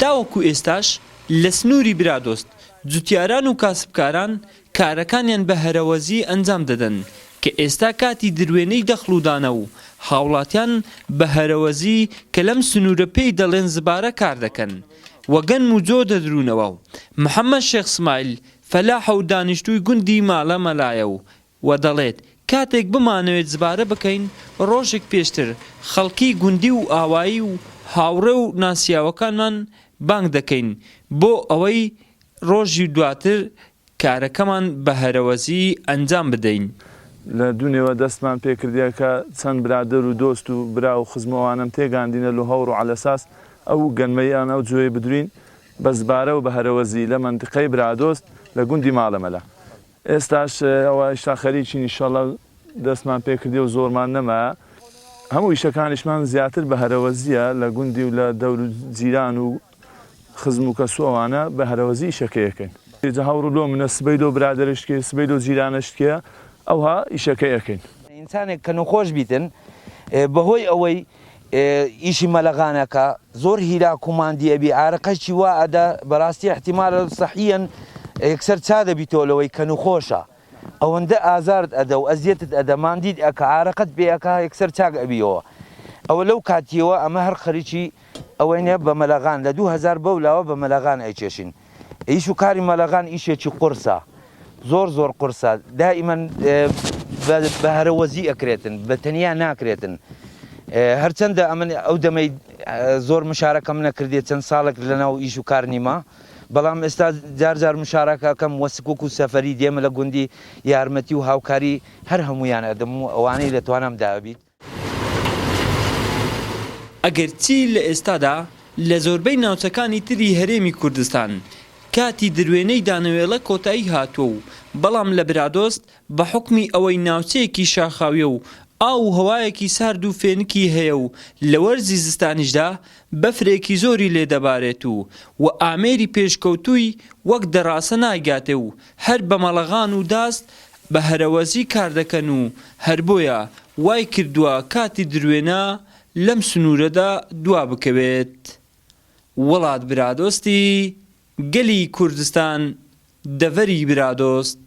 تاوەکو ئێستاش لە سنووری برادۆست جوتیاران و کاسبکاران کارەکانیان بە هەرەوەزی ئەنجام دەدەن کە ئێستا کاتی دروێنەی دەخڵ و دانە و هاوڵاتیان بە هەرەوەزی کە لەم سنوورە پێی دەڵێن زبارە کار دەکەن و گەنم و جۆ دەدروونەوە و محەمەد شێخ سمایل فەلاحە و دانیشتووی گوندی مالە مەلایە و و دەڵێت، کاتێک بمانەوێت زبارە بکەین، ڕۆژێک پێشتر خەڵکی گوندی و ئاوایی و هاوڕێ و ناسیاوەکانمان بانگ دەکەین بۆ ئەوەی ڕۆژی دواتر کارەکەمان بە هەرەوەزی ئەنجام بدەین. لە دونێوە دەستمان پێ کردیە کە چەند برادەر و دۆست و برا و خزم و ئەوانەم تێگاندینە لۆ هەوڕ و عەلەساس ئەو گەنمەی یان ئەو جۆیەی بدروین بە زبارە و بە هەرەوەزی لە مەنتیقەی برادۆست لە گوندی ماڵەمەلا ئێستاش ئەوە ئیشتا خەریکین ئیشەڵا دەستمان پێ کردیە و زۆرمان نەمایە هەموو ئیشەکانیشمان زیاتر بە هەرەوەزیە لە گوندی و لە دەور و جیران و خزم و کەس و ئەوانە بە هەرەوەزی ئیشەکەی ئەکەین. جا هەوڕ لۆ منە سبەی لۆ برادەرشت کێ سبەی لۆ جیرانەشت کێ ئەوها ئیشەکەی ئەکەین. ئینسانێک کە نەخۆش بیتن بەهۆی ئەوەی ئیشی مەلەغان ئەکا زۆر هیلاک و ماندی ئەبی عارەقەشی وا ئەدا بەراستی احتمالە صحیەن یەکسەر چا دەبیتەوە لەوەی کە نخۆشە ئەوەندە ئازارت ئەدە و ئەزیەتت ئەدە ماندیت ئەکا عارەقەت پێ ئەکا یەکسەر چاک ئەبیەوە ئەوە لەو کاتیەوە ئەمە هەر خەریکی ئەوەینە بە مەلەغان لە 2000 بەو لاوە بە مەلەغان ئەیکێشین ئیش و کاری مەلەغان ئیشێکی قورسە زۆر زۆر قورسە دائیمەن بە هەرەوەزی ئەکرێتن بە تەنیا ناکرێتن هەرچەندە ئەمن ئەو دەمەی زۆر مشارەکەم نەکردێ چەند ساڵێک لەناو ئیش و کار نیمە بەڵام ئێستا جار جار مشارەکەکەم وەسک وەکو سەفەری دێمە لە گوندی یارمەتی و هاوکاری هەر هەمویان ئەدەم و ئەوانەی لە توانام دابیت. ئەگەرچی لە ئێستادا لە زۆربەی ناوچەکانی تری هەرێمی کوردستان کاتی دروێنەی دانەوێڵە کۆتایی هاتووە و بەڵام لە برادۆست بە حوکمی ئەوەی ناوچەیەکی شاخاویە و ئاو و هەوایەکی سارد و فێنکی هەیە و لە وەرزی زستانیشدا بەفرێکی زۆری لێ دەبارێت و و ئامێری پێشکەوتووی وەک دەڕاسە نایگاتێ و هەر بە مەڵەغان و داست بە هەرەوەزی کار دەکەن و هەر بۆیە وای کردووە کاتی دروێنە لەم سنوورەدا دوا بکەوێت. وڵات برادۆستی گەلی کوردستان دەڤەری برادۆست.